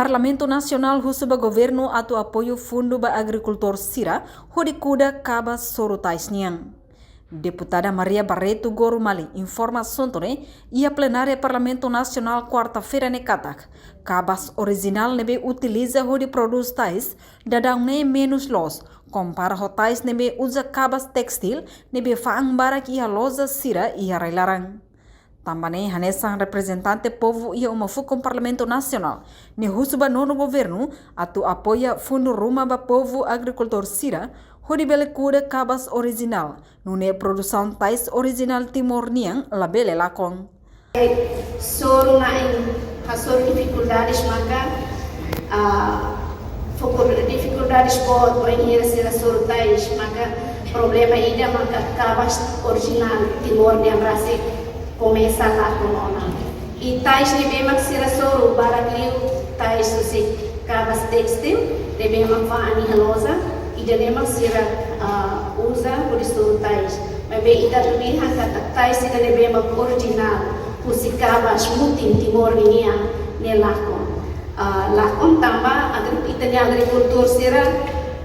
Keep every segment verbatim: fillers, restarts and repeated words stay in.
Parlamentu Nasionál husu ba governu atu apoiu fundu ba agrikultór sira hodi kuda kabas soru tais nian. Deputada Maria Barreto Gorumali informa asuntu ne'e iha plenária Parlamentu Nasionál kuarta-feira ne'e katak, kabas orijinál ne'ebé utiliza hodi prodús tais daudaun ne'e menus loos, kompara ho tais ne'ebé uza kabas testíl ne'ebé fa'an barak iha loja sira iha rai-laran. Tanba ne'e hanesan reprezentante povu iha uma fukun Parlamentu Nasionál, ne'e husu ba nonu governu atu apoia fundu ruma ba povu agrikultór sira, hodi bele kuda kabas orijinál, nune'e produsaun tais orijinál Timor nian labele lakon. Soru na'in hasoru difikuldades maka, ah, foku difikuldades boot bainhira sira soru tais maka problema ida maka kabas orijinál Timor nian rasik komesa lakon ona. I tais ne'ebé mak sira soru barak liu tais husi kabas testíl ne'ebé mak fa'an iha loja, ida-ne'e mak sira, ah, uza hodi soru tais. Maibé ita atu dehan katak tais ida ne'ebé mak orijinál husi kabas mutin Timor nian ne'e lakon. Ah, lakon tanba agri-, ita-nia agrikultór sira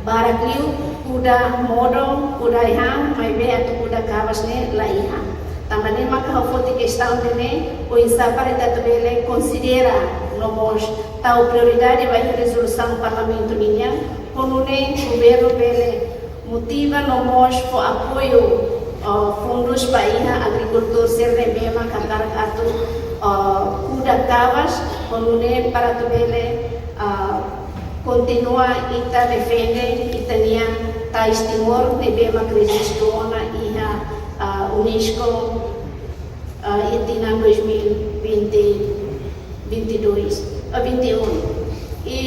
barak liu kuda modon, kuda ai-han, maibé atu kuda kabas ne'e la iha. Tanba ne'e maka ha'u foti kestaun ida-ne'e, oinsá para ita atu bele konsidera no mós tau prioridade ba iha rezolusaun Parlamentu nian, ho nune'e governu bele motiva no mós fó apoiu, ah, fundus ba iha agrikultór sira ne'ebé mak hakarak atu, ah, kuda kabas, ho nune'e para atu bele, ah, kontinua ita defende ita-nia tais Timor ne'ebé mak rejistu ona iha, ah, UNESCO, ah, iha tinan dois mil e vinte, vinte e dois, ah, vinte e um. I,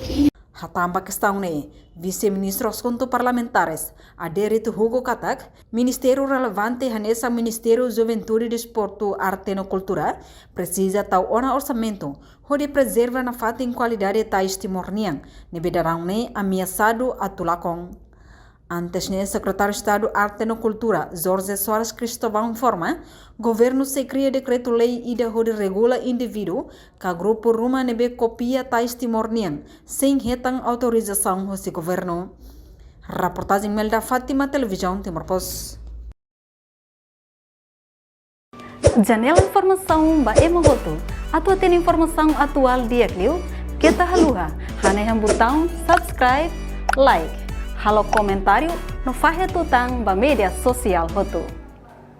i Hatán ba kestaun ne'e, Vise-Ministru Asuntu Parlamentares, Adérito Hugo katak, ministériu relevante hanesan Ministériu Juventude, Desportu, Arte no Kultura presiza tau ona orsamentu hodi prezerva nafatin kualidade tais Timor nian, ne'ebé daudaun ne'e ameasadu atu lakon. Antes ne'e, Sekretáriu Estadu Arte no Kultura, Jorge Soares Cristóvão informa, governu sei kria dekretu-lei ida hodi regula indivíduu ka grupu ruma ne'ebé kopia tais Timor nian sein hetan autorizasaun husi governu. Reportajen Melda Fátima, Televizaun Timor Post. Janela informasaun ba ema hotu. Atu hatene informasaun atuál di'ak liu, keta haluha hanehan butaun subscribe, like, halo komentáriu no fahe tutan ba média sosiál hotu.